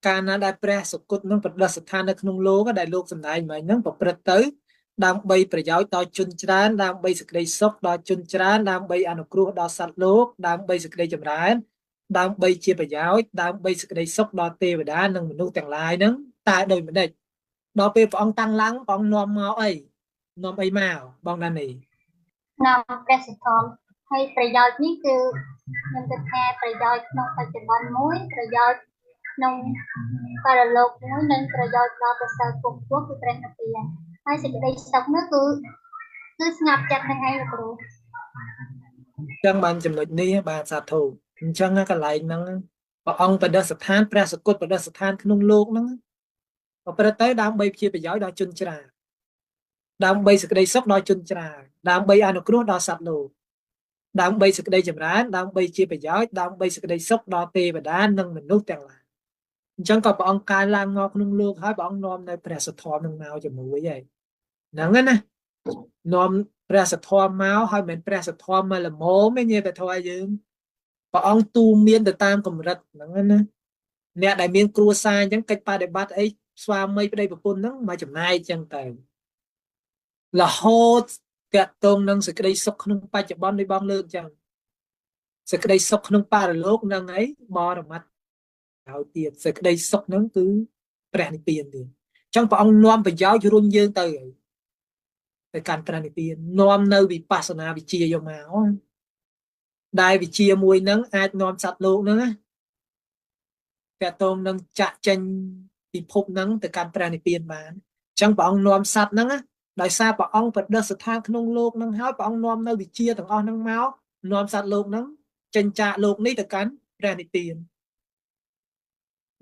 កាលណាដែលព្រះសុគតនឹងប្រដិស្ថាននៅក្នុងលោកដែលលោកសម្ដែងមិញហ្នឹងប្រព្រឹត្តទៅដើម្បីប្រយោជន៍ដល់ជនច្រើនដើម្បីសេចក្តីសុខដល់ជនច្រើនដើម្បីអនុគ្រោះដល់សត្វលោកដើម្បីសេចក្តីចម្រើនដើម្បីជាប្រយោជន៍ដើម្បីសេចក្តីសុខដល់ទេវតានិងមនុស្សទាំងឡាយហ្នឹងតែដូចម្ដេចដល់ពេលព្រះអង្គតាំងឡើងព្រះអង្គនាំមកអីនាំអីមកបងដានី នាំព្រះសទ្ធំហើយប្រយោជន៍នេះគឺខ្ញុំគិតថាប្រយោជន៍ក្នុងបច្ចុប្បន្នមួយប្រយោជន៍ក្នុងបរលោកមួយនិងប្រយោជន៍ដល់ប្រសើរពុកពោះគឺព្រះនិព្វានហើយសេចក្តីសុខនោះគឺគឺស្ងប់ចិត្តនឹងឯងលោកគ្រូ អញ្ចឹងបានចំណុចនេះបាទសាធុអញ្ចឹងកន្លែងហ្នឹងព្រះអង្គបដិស្ថានព្រះសគត់បដិស្ថានក្នុងលោកហ្នឹងប្រព្រឹត្តទៅដើម្បីជាប្រយោជន៍ដល់ជនច្រើនដើម្បីសេចក្តីសុខដល់ជនច្រើនដើម្បីអនុគ្រោះដល់សត្វលោកដើម្បីសេចក្តីចម្រើនដើម្បីជាប្រយោជន៍ដើម្បីសេចក្តីសុខដល់ទេវតានិងមនុស្សទាំងឡាយអញ្ចឹងក៏ព្រះអង្គកើនឡើងមកក្នុងលោកហើយព្រះអង្គនាំនៅព្រះសទ្ធំនឹងមកជាមួយហើយហ្នឹងណានាំព្រះសទ្ធំមកហើយមិនមែនព្រះសទ្ធំមកល្មមទេញាតិធម៌យើងព្រះអង្គទូមានទៅតាមកម្រិតហ្នឹងណាអ្នកដែលមានគ្រួសារអញ្ចឹងកិច្ចបដិបត្តិអីស្វាមីប្តីប្រពន្ធហ្នឹងមកចំណាយអញ្ចឹងទៅរហូតតាក់ទងនឹងសេចក្តីសុខក្នុងបច្ចុប្បន្ននៃបងលើកអញ្ចឹងសេចក្តីសុខក្នុងបរលោកនឹងអីបរមត្តហើយទៀតសេចក្តីសុខហ្នឹងគឺព្រះនិព្វានទៀតអញ្ចឹងព្រះអង្គនាំប្រយោជន៍រុញយើងទៅទៅកាន់ព្រះនិព្វាននាំនៅវិបស្សនាវិជ្ជាយកមកដែលវិជ្ជាមួយនឹងអាចនាំសត្វលោកហ្នឹងណាតាក់ទងនឹងចាក់ចេញពិភពហ្នឹងទៅកាន់ព្រះនិព្វានបានអញ្ចឹងព្រះអង្គនាំសត្វហ្នឹងណាដោយសារព្រះអង្គប្រដិស្ថានក្នុងលោកហ្នឹងហើយព្រះអង្គនាំនៅវិជ្ជាទាំងអស់ហ្នឹងមកនាំសត្វលោកហ្នឹងចេញចាកលោកនេះទៅកាន់ព្រះនិព្វាន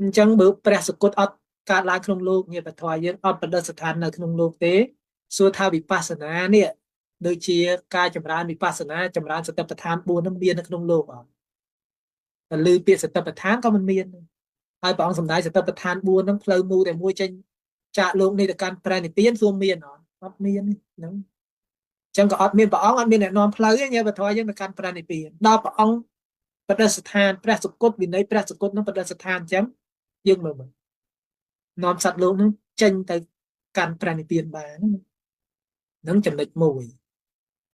អញ្ចឹងបើព្រះសុគតអត់កើតឡើងក្នុងលោកញាតិធម៌យើងអត់ប្រដិស្ថាននៅក្នុងលោកទេសួរថាវិបស្សនានេះដូចជាការចម្រើនវិបស្សនាចម្រើនសតិប្បដ្ឋាន4ហ្នឹងមាននៅក្នុងលោកអត់តែឮពាក្យសតិប្បដ្ឋានក៏មិនមានហើយព្រះអង្គសម្ដែងសតិប្បដ្ឋាន4ហ្នឹងផ្លូវមូលតែមួយចេញចាកលោកនេះទៅកាន់ព្រះនិព្វានសួរមានអត់អត់មានហ្នឹងអញ្ចឹងក៏អត់មានព្រះអង្គអត់មានអ្នកនាំផ្លូវទេញាតិធម៌យើងទៅកាន់ព្រះនិព្វានដល់ព្រះអង្គបដិស្ថានព្រះសុគតវិន័យព្រះសុគតនឹងបដិស្ថានអញ្ចឹងយើងមើលមើលនាំសត្វលោកនឹងចេញទៅកាន់ព្រះនិព្វានបានហ្នឹងចំណុចមួយ